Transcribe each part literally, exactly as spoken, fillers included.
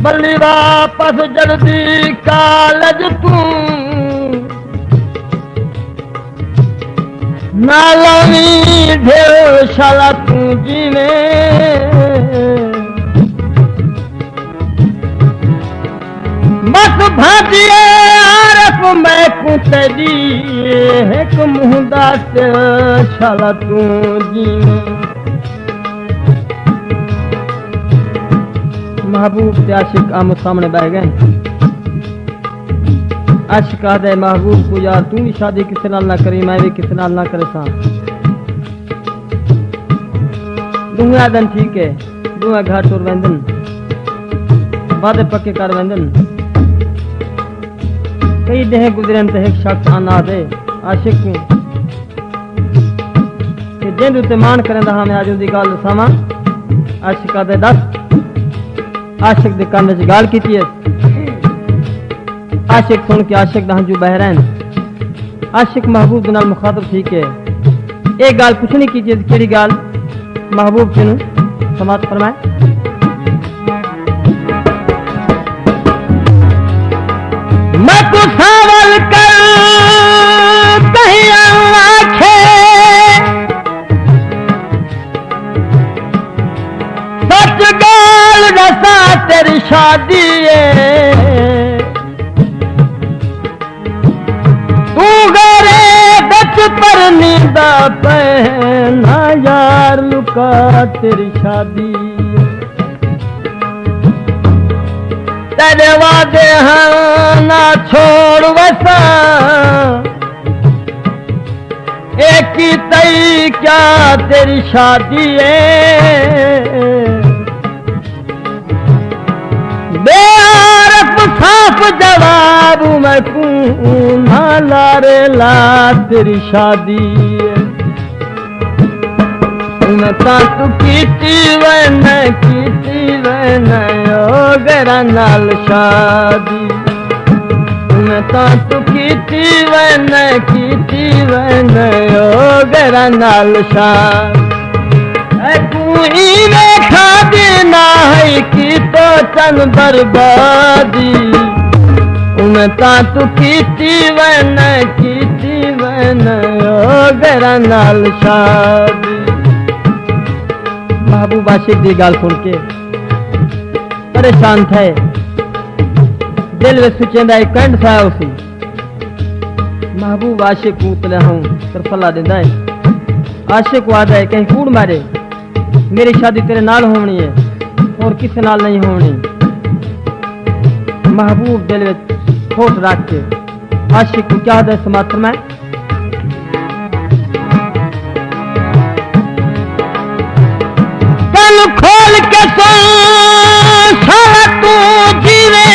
بلی واپس جلدی کالج توں، نہ لاویں ڈھل شالا توں جیویں۔ بس بھاجیے عارف میکوں تیݙی، ہک منہ دس شالا توں جیویں۔ محبوب تے عاشق آمو سامݨے ٻہہ ڳئے۔ عاشق آہدے محبوب کوں، یار، توں وی شادی کسے نال نہ کریں، میں وی کسے نال نہ کریساں۔ ݙوہیں آہدن ٹھیک ہے، ݙوہیں گھر ٹر ویندن، وعدے پکے کر ویندن۔ کئی ݙینہہ گزرن تے ہک شخص آن آہدے عاشق کوں کہ جیندے اتے ماݨ کریندا ہاں، میں اڄ اوندی ڳالھ ݙساواں۔ عاشق آہدے، ݙس۔ عاشق دے کن وچ ڳالھ کیتی ہے۔ عاشق سݨ کے عاشق دا ہنجو ٻہہ رہن۔ عاشق محبوب دے نال مخاطب تھی کے اے ڳالھ پچھݨی کیتی ہے، کیڑھی ڳالھ؟ محبوب کنوں سماعت فرمائے۔ میکوں ساول کر کہیں آکھے، سچ ڳالھ ݙساں تیݙی شادی اے، توں غیرے وچ پرنیندا پئیں، نہ یار لکا تیݙی شادی اے۔ تیݙے وعدے ہن نہ چھوڑ وساں، اے کیتئی کیا تیݙی شادی اے؟ بے عارف صاف جواب میکوں، نہ لارے لا تیݙی شادی اے۔ میں تاں توں کیتی وے نہ، کیتی وے نہ او غیراں نال شادی۔ میں تاں توں کیتی وے نہ، کیتی وے نہ او غیراں نال شادی۔ اے کوں ایویں کھادی نہ ہئی، کیتو چن بربادی۔ میں تاں توں کیتی وے نہ، کیتی وے نہ او غیراں نال شادی۔ محبوب عاشق دی ڳالھ سݨ کے پریشان تھئے، دل وچ سوچیندا ہے کینڈ سایا ہوسی۔ محبوب عاشق کوں تلے ہوں ترفلا ݙیندا ہے۔ عاشق کوں آہدا ہے کہیں کوڑ مارے، میری شادی تیرے نال ہووݨی ہے، ہور کسے نال نہیں ہووݨی۔ محبوب دل وچ کھوٹ رکھ کے عاشق کوں کیا آہدا ہے، سماعت فرمائے۔ کن کھول کے سن، سالا توں جیویں۔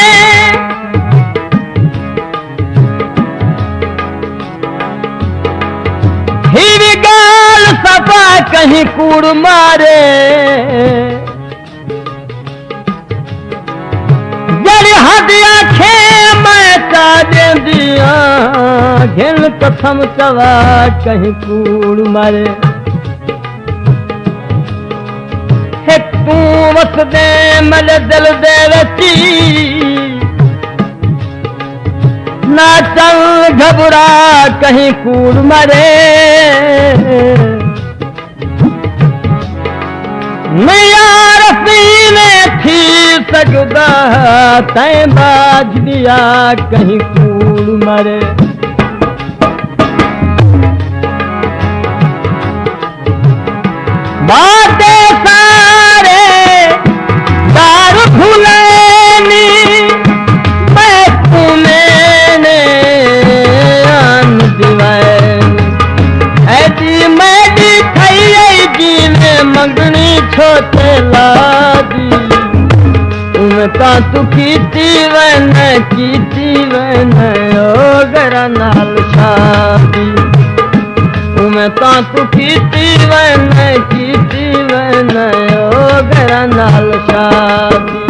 ہی وی ڳالھ صفا کہیں کوڑ مارے۔ جیڑھی حد آکھے میں چا ݙیندی آں، گھن قسم چوا کہیں کوڑ مارے۔ ہک توں وسدیں میݙے دل دے وچ، نہ چل گھبرا کہیں کوڑ مارے۔ میں یار سینے تھی سڳدا، تیں باجھ ٻیا کہیں کوڑ مارے۔ وعدے سارے دار بھلینی، میں توں میݙے آن دیوائے۔ ایݙی میݙی تھئی آئی جیویں منگݨی چھوٹے لا دی۔ اونویں تاں توں کیتی وے نہ، کیتی وے نہ او غیراں نال شادی۔ اونویں تاں توں کیتی وے نہ، کیتی وے نہ او غیراں نال شادی۔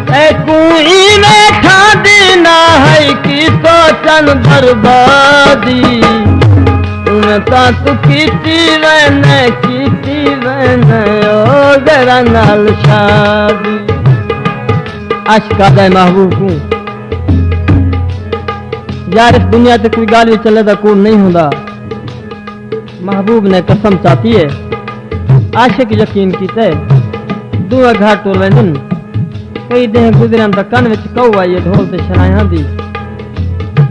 تیکوں ایویں کھاندی نہ ہئی، کیتو چن بربادی۔ اونویں تاں توں کیتی وے نہ، کیتی وے نہ او غیراں نال شادی۔ عاشق آہدا ہے محبوب کوں، یار، اس دنیا تے کوئی ڳالھ وی چلے دا کوڑ نہیں ہوندا۔ محبوب نے قسم چاتی ہے۔ عاشق یقین کیتے، ݙوہیں گھر ٹر ویندن۔ کئی ݙینہہ گزرن تاں کن وچ کہو آئی ہے ڈھول تے شنایہاں دی۔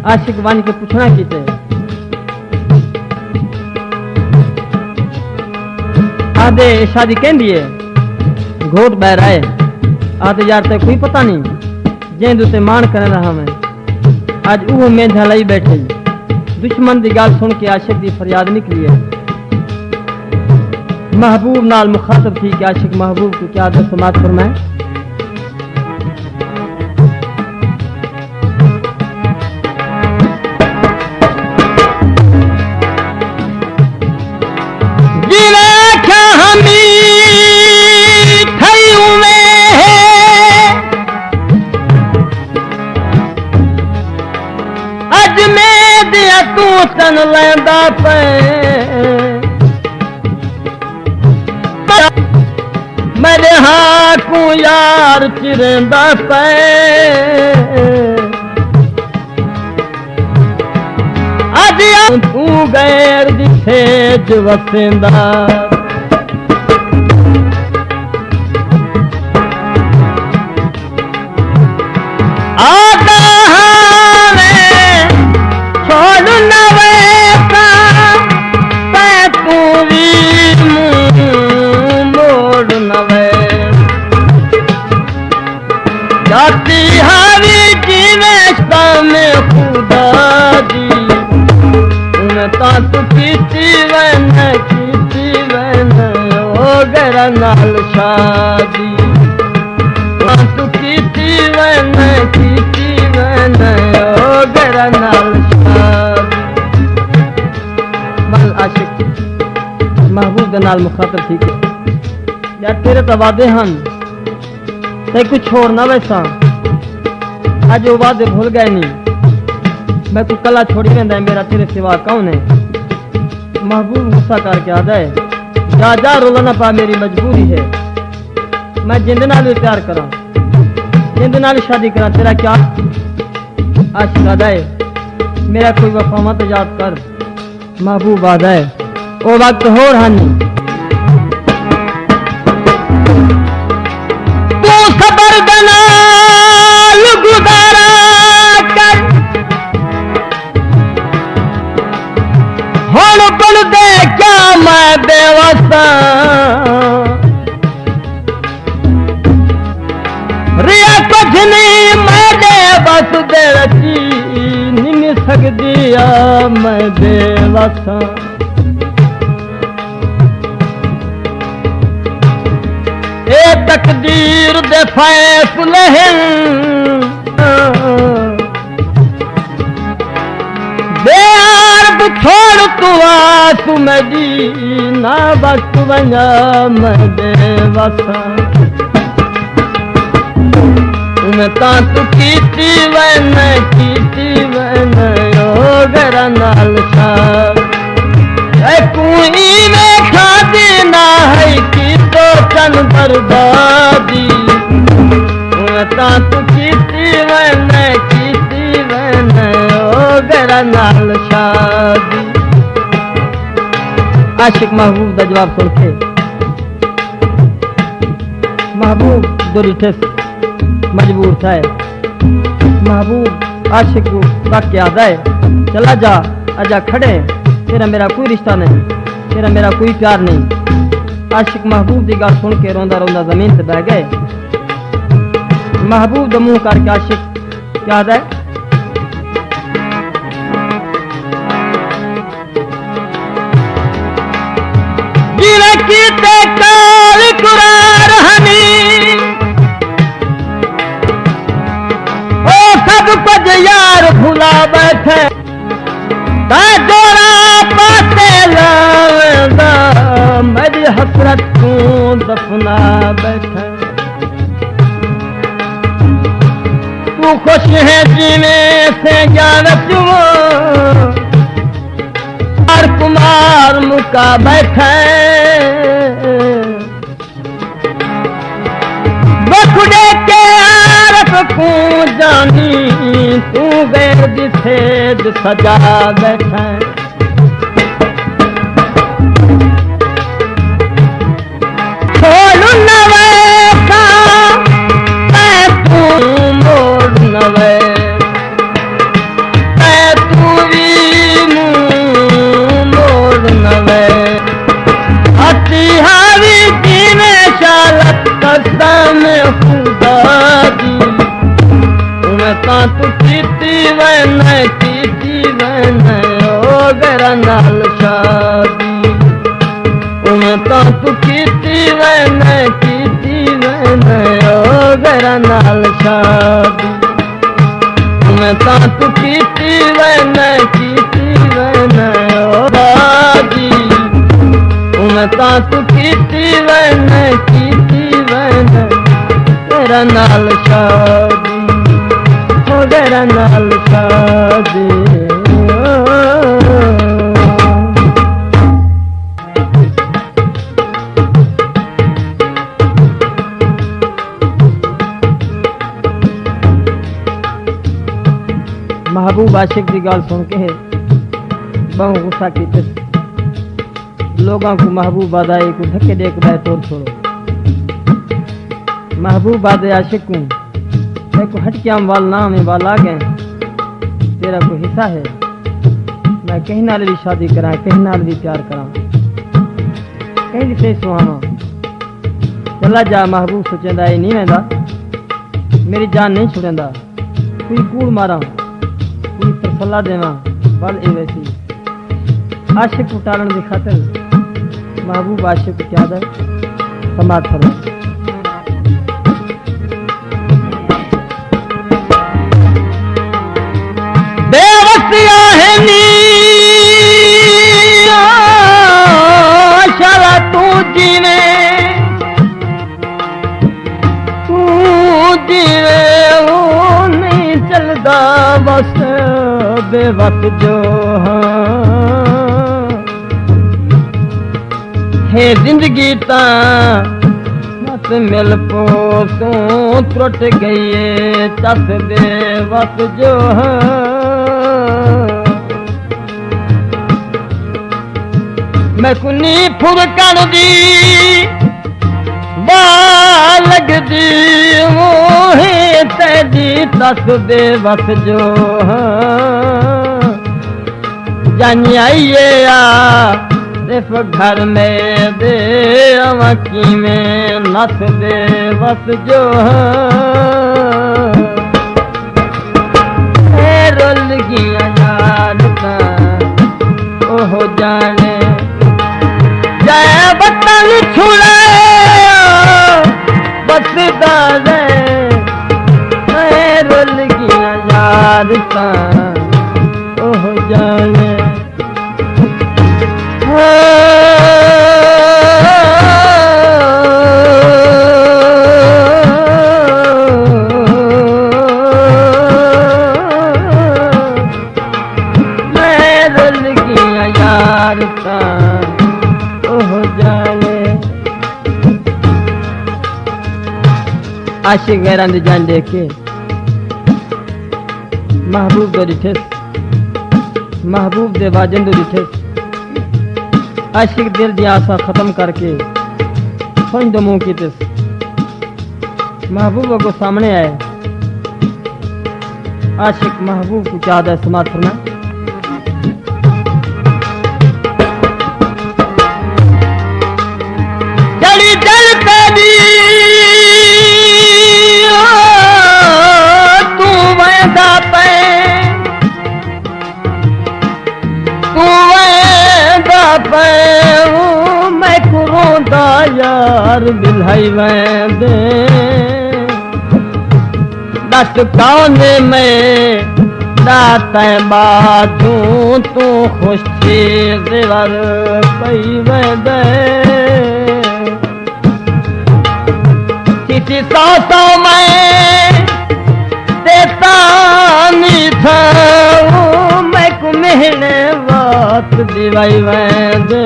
عاشق ونڄ کے پچھݨا کیتے، آہدے، "اے شادی کیندی ہے؟" گھوٹ ٻاہر آئے، آہدے، "یار، تیں کوئی پتہ نہیں، جیندے اتے ماݨ کریندا ہاں میں، اڄ اوہو مینجھا لئی ٻیٹھے ای۔" دشمن دی ڳالھ سݨ کے عاشق دی فریاد نکلی ہے۔ محبوب نال مخاطب تھی کے عاشق محبوب کوں کیا آہدے، سماعت فرمائے۔ جیویں آکھیا ہمی تھئی اونویں ہے، اڄ میں دیاں توں تن لیندا پئیں۔ میݙے ہاں کوں یار چریندا پئے، اڄ توں غیر دی سیج وسیندا۔ آہدا ہاں میں چھوڑ نہ ویساں، تیں توں وی منہ موڑ نہ ویساں۔ جاتی ہاوی جیویں قسم خدا دی، اونویں تاں توں کیتی وین، کیتی وین او غیراں نال شادی۔ تاں توں کیتی وین، کیتی وین او غیراں نال شادی۔ ول عاشق محبوب دے نال مخاطب تھی کے، یار، تیرے تاں وعدے ہن، تیکوں چھوڑ نہ ویساں۔ اڄ او وعدے بھل ڳئے نی، میکوں کلا چھوڑی ویندا ہے، میرا تیرے سوا کون ہے؟ محبوب غصہ کر کے آہدا ہے، "جا جا، رولا نہ پا، میری مجبوری ہے، میں جیندے نال وی پیار کراں، جیندے نال شادی کراں، تیرا کیا؟" عاشق آہدا ہے، "میرا کوئی وفا مت یاد کر۔" محبوب آہدا ہے، او وقت ہور ہن۔ توں صبر دے نال گزارا کر، ہݨ بݨدے کیا میں بے وساں۔ رہیا کجھ نہیں میݙے بس دے وچ، نم سڳدی آ میں بے وساں۔ اے تقدیر دے فیصلے ہن، بے عرض چھوڑ توں آس میݙی، نہ وقت ونڄا میں بے وساں۔ میں تاں توں کیتی وین، کیتی وین او غیراں نال شادی۔ اے کوئی میں کھادی نہ ہئی کیتو چن بربادی۔ میں تاں توں کیتی وین، کیتی وین او غیراں نال شادی۔ عاشق محبوب دا جواب سݨ کے محبوب دو ݙٹھس، مجبور تھئے۔ محبوب عاشق کوں تک کے آہدا ہے، "چلا جا، اڄاں کھڑے، تیرا میرا کوئی رشتہ نہیں، تیرا میرا کوئی پیار نہیں۔" عاشق محبوب دی ڳالھ سݨ کے روندا روندا زمین تے ٻہہ ڳئے۔ محبوب دا منہ کر کے عاشق کیا آہدا ہے؟ جیویں کیتے کال قرار ہنی، او سب کجھ یار بھلا ٻیٹھے۔ تاں جوڑا پاتے لاویندا، میݙی حسرت کوں دفنا ٻیٹھے۔ توں خوش ہیں جیویں سینگیاں وچ کمار کمار مکا ٻیٹھے۔ بخ ݙے کے آر کوں جانی توں غیر دی سیج سجا ٻیٹھیں۔ چھوڑ نہ ویساں میں توں موڑ نہ وے، میں توں وی موں موڑ نہ وے۔ ہتی ہاوی جیویں شالت قسم خدا دی۔ اوویں تاں توں کیتی ویندے، کیتی ویندے او غیراں نال شادی۔ اوویں تاں توں کیتی ویندے، کیتی ویندے او غیراں نال شادی۔ اوویں تاں توں کیتی ویندے، کیتی ویندے او راضی۔ اوویں تاں توں کیتی ویندے، کیتی ویندے غیراں نال شادی، او غیراں نال شادی۔ محبوب عاشق دی ڳالھ سݨ کے ٻہوں غصہ کیتے۔ لوگاں کوں محبوب آہدا ہے، کوں دھکے ݙے کے ٻاہر توڑ چھوڑو۔ محبوب آہدے عاشق کوں، میکوں ہٹکیاں ول نہ آویں، ول آ ڳئے، تیرا کوئی حصہ ہے؟ میں کہیں نال وی شادی کراں، کہیں نال وی پیار کراں، کہیں دی سیج سہاواں۔ چلا جا محبوب سوچیندا اے نہیں ویندا، میری جان نہیں چھڑیندا۔ کوئی کوڑ ماراں، کوئی تسلا ݙیواں، ول اے ویسی۔ عاشق کوں ٹالݨ دی خاطر محبوب عاشق کوں چاہدا ہے، سماعت فرما۔ بے وس آہنی، آ شالا توں جیویں، توں جیویں او نہیں چلدا، بس بے وس جو ہاں۔ ہے زندگی تاں مت مل پو، توں ترٹ ڳئی اے، تس بے وس جو ہاں۔ میکوں نی پھر کر دی واہ لڳدی، اوہ تیݙی تس بے وس جو ہاں۔ جنڄ آئی اے عارف گھر میݙے، اواں کیویں نس بے وس جو ہاں۔ اے رل ڳیاں یار تاں اوہ ڄاݨے، جئیں وطن چھڑایا وسدا رہے۔ اے رل ڳیاں یار تاں اوہ ڄاݨے۔ میں رل ڳیاں یار تاں اوہ ڄاݨے۔ عاشق غیراں دی جان ݙیکھ کے محبوب دے ݙٹھس، محبوب دے واجن دے ݙٹھس۔ عاشق دل دیاں آساں ختم کر کے سنڄ دے منہ کیتس۔ محبوب اڳوں سامݨے آئے۔ عاشق محبوب کوں چاہدا ہے، سماعت فرمائے۔ جڑی دل تیݙی، او، توں ویندا پئیں، توں ویندا پئیں، او میکوں روندا یار ٻلہائی ویندے۔ ݙس کون میں ݙاتیں ٻاجھوں، توں خوش تھی زیور پئی ویندے۔ چیچی سو سو میں تے تانی تھاؤں، میکوں مہݨے وات ݙیوائی ویندے۔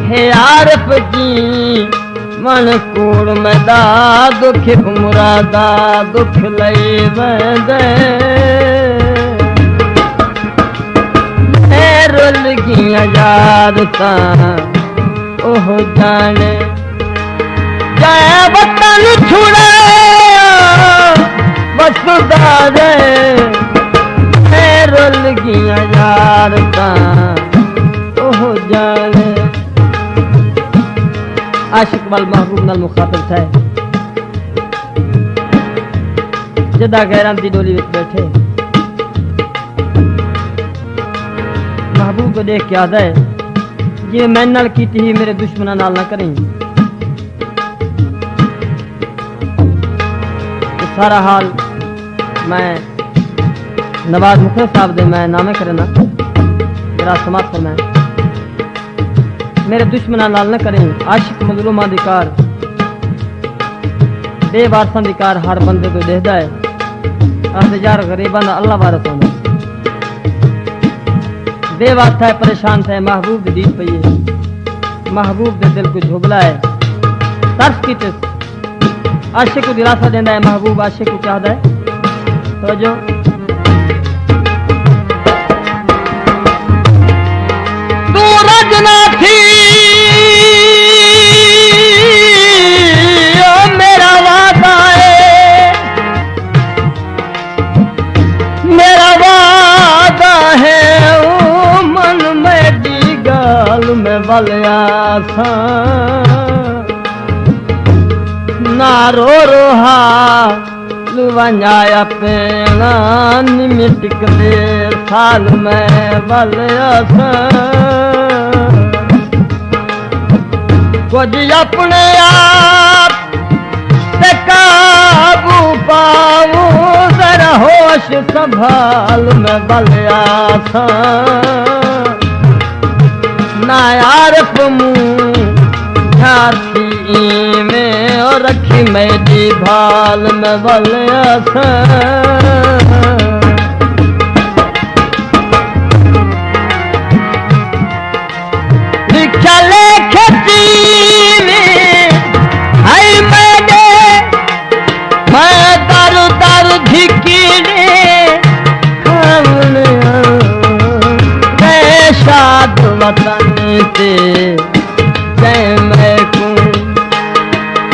ہے عارف جی من کوڑ میݙا دکھ، مراد دا دکھ لئی ویندے۔ اے رل ڳیاں یار تاں اوہ ڄاݨے، جئیں وطن چھڑایا وسدا رہے۔ اے رل ڳیاں یار تاں اوہ ڄاݨے۔ عاشق ول محبوب نال مخاطب تھئے، جݙاں غیراں دی ݙولی وچ ٻیٹھے، محبوب کوں ݙیکھ کے آہدا ہے، جیویں میݙے نال کیتی ہئی، میݙے دشمناں نال نہ کریں۔ تے سارا حال میں نواز مخلص صاحب دے میں نامے کرنا، ذرا سماعت فرمائیں۔ میݙے دشمناں نال نہ کریں، عاشق مظلوماں دی کار، بے وارثاں دی کار ہر بندے کوں ݙیہدا ہے۔ آہدے یار غریباں دا اللہ وارث ہوندا ہے۔ بے واسطہ ہے، پریشان تھئے، محبوب دی دید پئی ہے، محبوب دے دل کوں جھبلا ہے، ترس کیتے عاشق کوں دلاسا ݙیندا ہے، محبوب عاشق کوں چاہدا ہے۔ توجہ۔ توں رڄ نہ تھی، او میرا وعدہ ہے، میرا وعدہ ہے، او من میݙی ڳالھ میں ول آساں۔ نہ رو روہا لو ونڄ آیا پیݨا، نمٹک دے سال میں ول آساں۔ کجھ اپݨے آپ تے قابو پاؤں، ذرا ہوش سنبھال میں ول آساں۔ نہ عارف مونجھا تھی ایویں، او رکھی میݙی بھال میں ول آساں۔ لکھیا لیکھے جیویں ہئی میݙے، میں در در دھکیڑے کھاوݨیاں۔ میں شاد وطن تے جئیں میکوں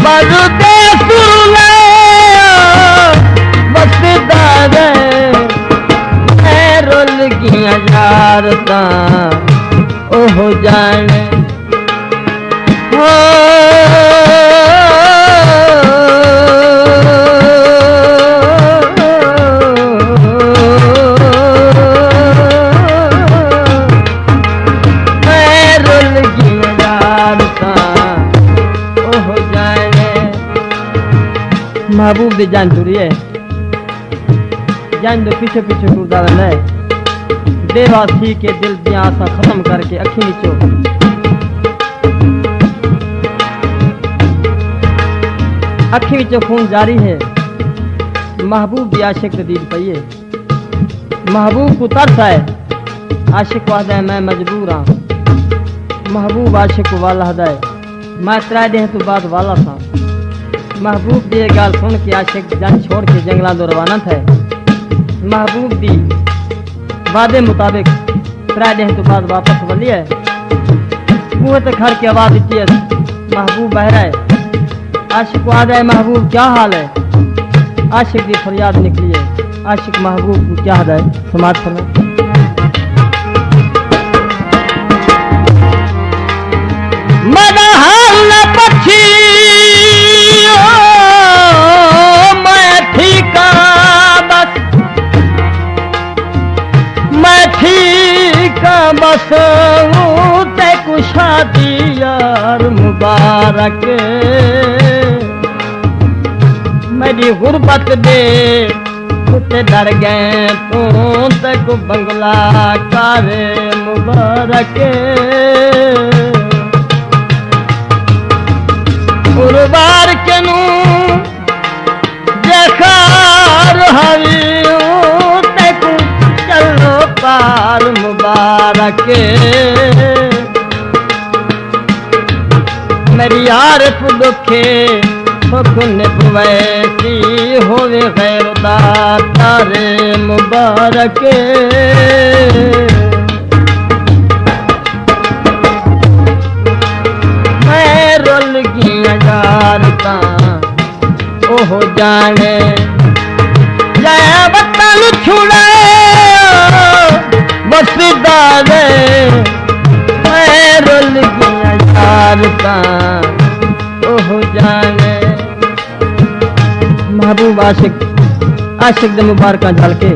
پردیس رلایا، وسدا رہ۔ میں رل ڳیاں یار تاں اوہ ڄاݨے۔ میں رل ڳیاں یار تاں اوہ ڄاݨے۔ محبوب دی جان ٹری ہے، جان دے پچھے پچھے ٹردا ویندا ہے۔ بے واس تھی کے دل دیاں آساں ختم کر کے اکھیں وچوں، اکھیں وچوں خون جاری ہے۔ محبوب دی عاشق دی دید پئی ہے۔ محبوب کوں ترس آئے، عاشق آہدا ہے میں مجبور ہاں۔ محبوب عاشق کوں ول آہدا ہے، میں ترے ݙینھ توں بعد ول آساں۔ محبوب دی اے ڳالھ سݨ کے عاشق جنگ چھوڑ کے جنگلاں دو روانہ تھئے۔ محبوب دی وعدے مطابق ترے ݙینھ توں بعد واپس ولی ہے۔ کوہ تے کھڑ کے آواز ݙتی ہے، محبوب ٻاہر آئے۔ عاشق کوں آہدا ہے، محبوب کیا حال ہے؟ عاشق دی فریاد نکلی ہے۔ عاشق محبوب کوں کیا آہدا ہے؟ سماعت فرمائے۔ میݙا حال نہ پچھی، او میں ٹھیک ہاں بس، میں ٹھیک ہاں بس، تیکوں شادی یار مبارک۔ میݙی غربت دے اتے ݙر ڳئیں توں، تیکوں بنگلہ کارے مبارک۔ اربار کنوں جے خار ہاوی، تیکوں چلو پار مبارک۔ میں یار ݙکھے سکھ نبھویسی، ہووے غیر دا پیار مبارک۔ میں رل ڳیاں یار تاں اوہ ڄاݨے، جئیں وطن چھڑے وسدا رہے۔ میں رل ڳیاں یار تاں اوہ ڄاݨے۔ محبوب عاشق، عاشق دے مبارکاں جھل کے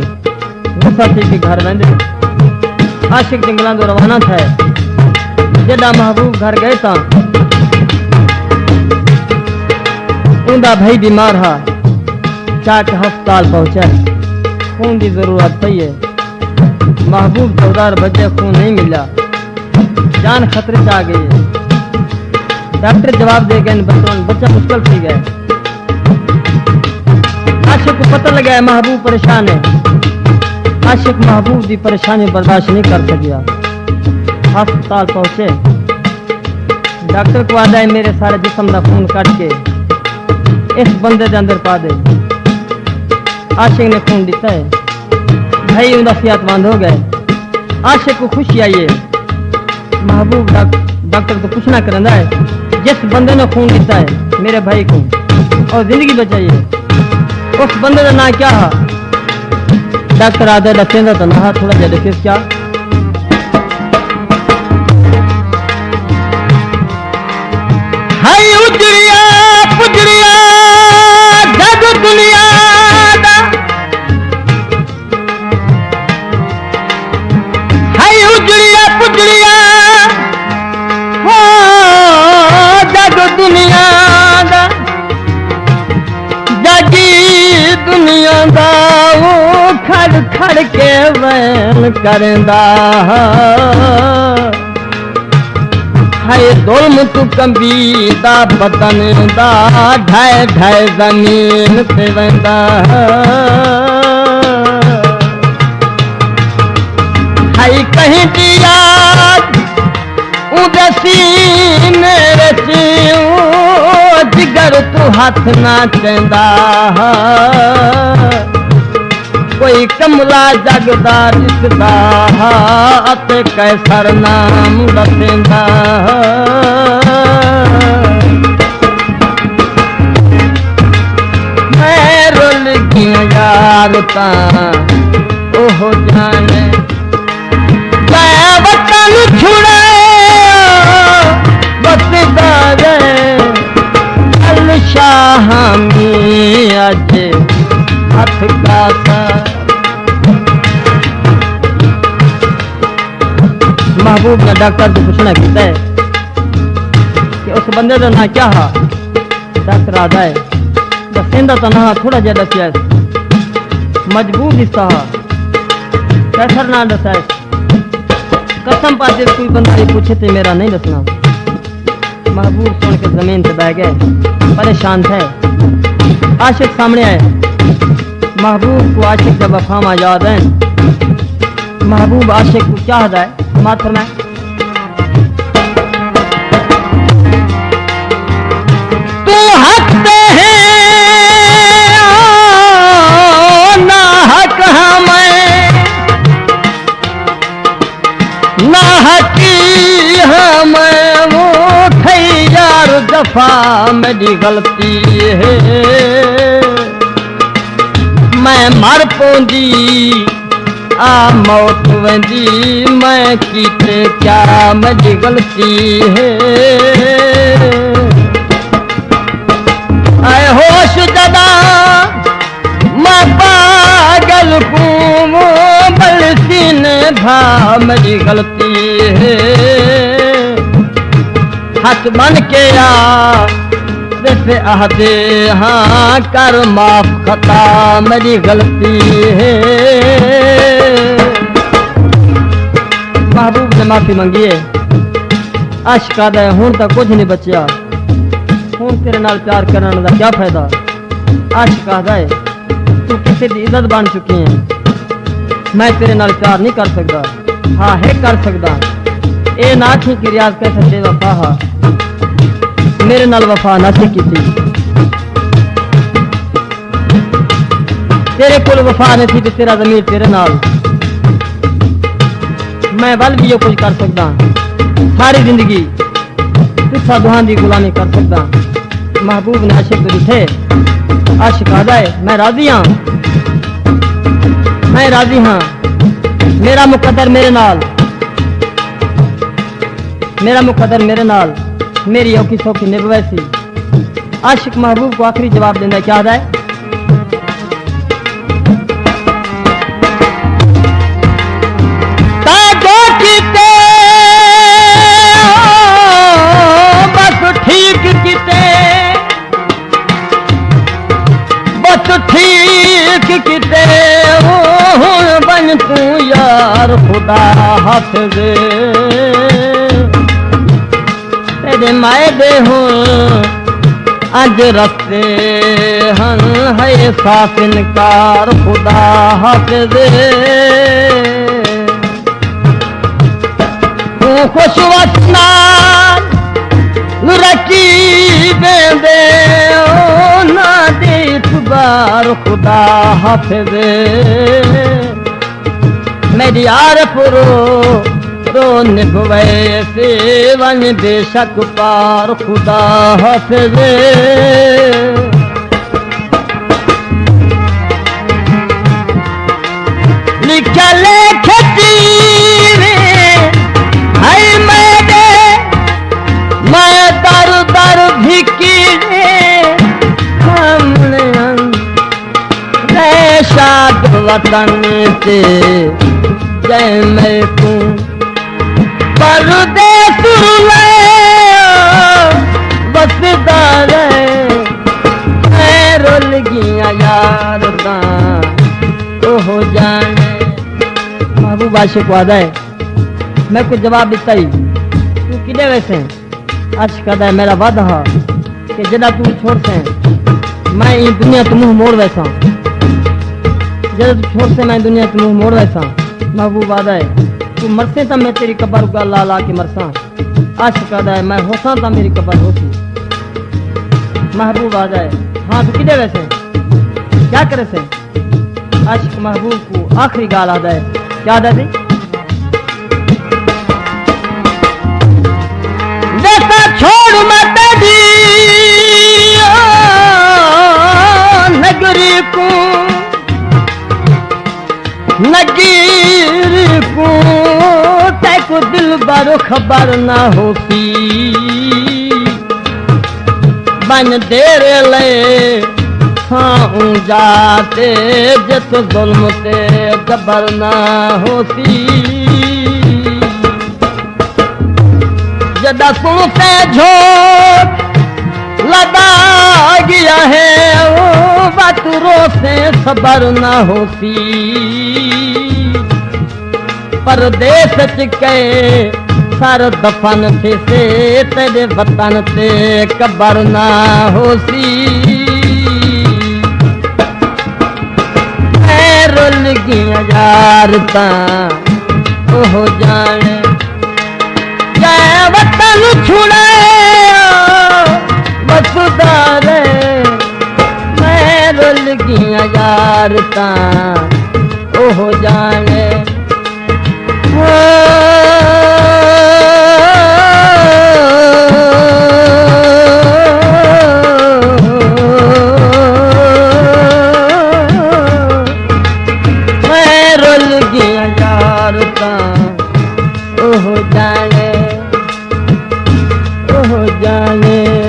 غصہ تھی کے گھر ویندے۔ عاشق جنگلاں دو روانہ تھئے۔ جݙاں محبوب گھر ڳئے تاں اوندا بھائی بیمار ہا، چا کے ہسپتال پہنچے، خون دی ضرورت پئی ہے۔ محبوب چودہ بجے خون نہیں ملا، جان خطرے چ آ ڳئی ہے۔ ڈاکٹر جواب ݙے ڳئے، بچوں بچہ مشکل تھی ڳئے۔ عاشق کوں پتہ لڳا ہے محبوب پریشان ہے۔ عاشق محبوب دی پریشانی برداشت نہیں کر سڳیا۔ ہسپتال پہنچے، ڈاکٹر کوں آہدا ہے میرے سارے جسم دا خون کڈھ کے اس بندے دے اندر پا ݙے۔ عاشق نے خون ݙتا ہے، بھائی اوندا صحت مند ہو ڳئے۔ عاشق کوں خوشی آئی ہے۔ محبوب ڈاک-، ڈاکٹر توں پچھݨا کریندا ہے، جس بندے نے خون ݙتا ہے میرے بھائی کوں اور زندگی بچائی ہے، اس بندے دا ناں کیا ہا؟ ڈاکٹر آہدا ہے ݙسیندا تاں نہ ہا، تھوڑا جیہا ݙسیس کیا؟ ہئی اجڑیا پجڑیا جگ دنیا دا، ہئی اجڑیا پجڑیا ہو جگ دنیا دا، جاڳی دنیا دا او کھڑ کھڑ کے وین کریندا ہا۔ ہائے ظلم توں کمبیندا بدن دا، ڈھائے ڈھائے زمین تے ویندا۔ ہائی کہیں دی یاد اوندے سینے وچ، او جگر توں ہتھ نہ چیندا۔ کوئی کملا جگ دا ݙسدا ہا اتے قیصر نام ݙسیندا ہا۔ میں رل ڳیاں یار تاں اوہ ڄاݨے، میں وطن چھڑے وسدا رہے، ال شاہ حامی اڄ ہتھ کاسا۔ محبوب نے ڈاکٹر توں پچھݨا کیتا ہے کہ اس بندے دا ناں کیا ہا؟ ڈاکٹر آہدا ہے، ݙسیندا تاں نہ ہا، تھوڑا جیہا ݙسیس، مجبور ݙسدا ہا، قیصر ناں ݙسائس۔ قسم پا جے کوئی بندہ اے پچھے تے میرا نہیں ݙسݨا۔ محبوب سݨ کے زمین تے ٻہہ ڳئے، پریشان تھئے۔ عاشق سامݨے آئے۔ محبوب کوں عاشق دیاں وفاواں یاد ہن۔ محبوب عاشق کوں کیا آہدا ہے؟ سماعت فرمائے۔ توں حق تے ہیں، ناحق ہاں میں۔ ناحقی ہاں میں، او تھئی یار جفا میݙی غلطی ہے۔ میں مر پوندی آ موت ویندی، میں کیتے کیا میݙی غلطی ہے۔ اے ہوش جݙاں میں پاگل کوں ٻلسی نے بھا میݙی غلطی ہے۔ ہتھ بن کے آ، ݙس آہدے ہاں کر معاف خطا میݙی غلطی ہے۔ محبوب نے معافی منگی ہے۔ عاشق آہدا ہے ہݨ تاں کجھ نہیں بچیا، ہݨ تیرے نال پیار کرݨ دا کیا فائدہ؟ عاشق آہدا ہے توں کسے دی عزت بݨ چکی ہیں، میں تیرے نال پیار نہیں کر سڳدا۔ ہا ہے کر سڳدا۔ اے نہ آکھیں کہ ریاض قیصر بے وفا ہا۔ میرے نال وفا نہ سی کیتی۔ تیرے کول وفا نہ تھی تے تیرا ضمیر تیرے نال۔ میں ول وی ایہو کجھ کر سڳداں۔ ساری زندگی تساں دوہاں دی غلامی کر سڳداں۔ محبوب نے عاشق کوں ݙٹھے۔ عاشق آہدا ہے، میں راضی ہاں، میں راضی ہاں۔ میرا مقدر میرے نال، میرا مقدر میرے نال، میری اوکھی سوکھی نبھ ویسی۔ عاشق محبوب کوں آخری جواب ݙیندا ہے، کیا آہدا ہے؟ تاں جو کیتے، بس ٹھیک کیتے، بس ٹھیک کیتے، ہݨ ونڄ توں یار خدا حافظ۔ تیݙے مائے دے ہݨ اڄ رستے ہن، ہے صاف انکار خدا حافظ۔ توں خوش وس نال رکھی ویندے، او نہ ݙے اعتبار خدا حافظ۔ میݙی عارف رو، رو نبھ ویسی، ونڄ بے شک پار خدا حافظ۔ لکھیا لیکھ جیویں ہئی میݙے، میں در در بھکیڑے سامݨے ہن۔ میں شاد وطن تے جئیں میکوں پردیس رلائے وسدا رہے۔ میں رل ڳیاں یار تاں اوہ ڄاݨے۔ محبوب عاشق آہدا ہے، میکوں جواب ݙتا ہئی، توں کݙے ویسیں؟ عاشق آہدا ہے، میݙا وعدہ ہا کہ جݙاں توں چھوڑسیں، میں ایں دنیا توں منہ موڑ ویساں۔ جݙاں توں چھوڑسیں، میں دنیا توں منہ موڑ ویساں۔ محبوب آہدا ہے، توں مرسیں تاں میں تیݙی قبر اڳاں لا لا کے مرساں۔ عاشق آہدا ہے، میں ہوساں تاں میݙی قبر ہوسی۔ محبوب آہدا ہے، ہاں توں کݙے ویسیں؟ کیا کریسیں؟ عاشق محبوب کوں آخری ڳالھ آہدا ہے، کیا آہدا ہے؟ ویساں چھوڑ میں تیݙی نگری کوں، نگری کوں، تیکوں دلبر خبر نہ ہوسی۔ ونڄ ݙیرے لئے ساں اوں جا تے، جت ظلم تے جبر نہ ہوسی۔ جݙاں سݨسیں جھوک لدا ڳیا ہے، او وت روسیں صبر نہ ہوسی۔ پردیس اچ کئے سر دفن تھیسے، تیݙے وطن تے قبر نہ ہوسی۔ میں رل ڳیاں یار تاں اوہ ڄاݨے، جئیں وطن چھڑایا وسدا رہے۔ میں رل ڳیاں یار تاں اوہ ڄاݨے۔ میں رل ڳیاں یار تاں اوہ ڄاݨے، اوہ ڄاݨے۔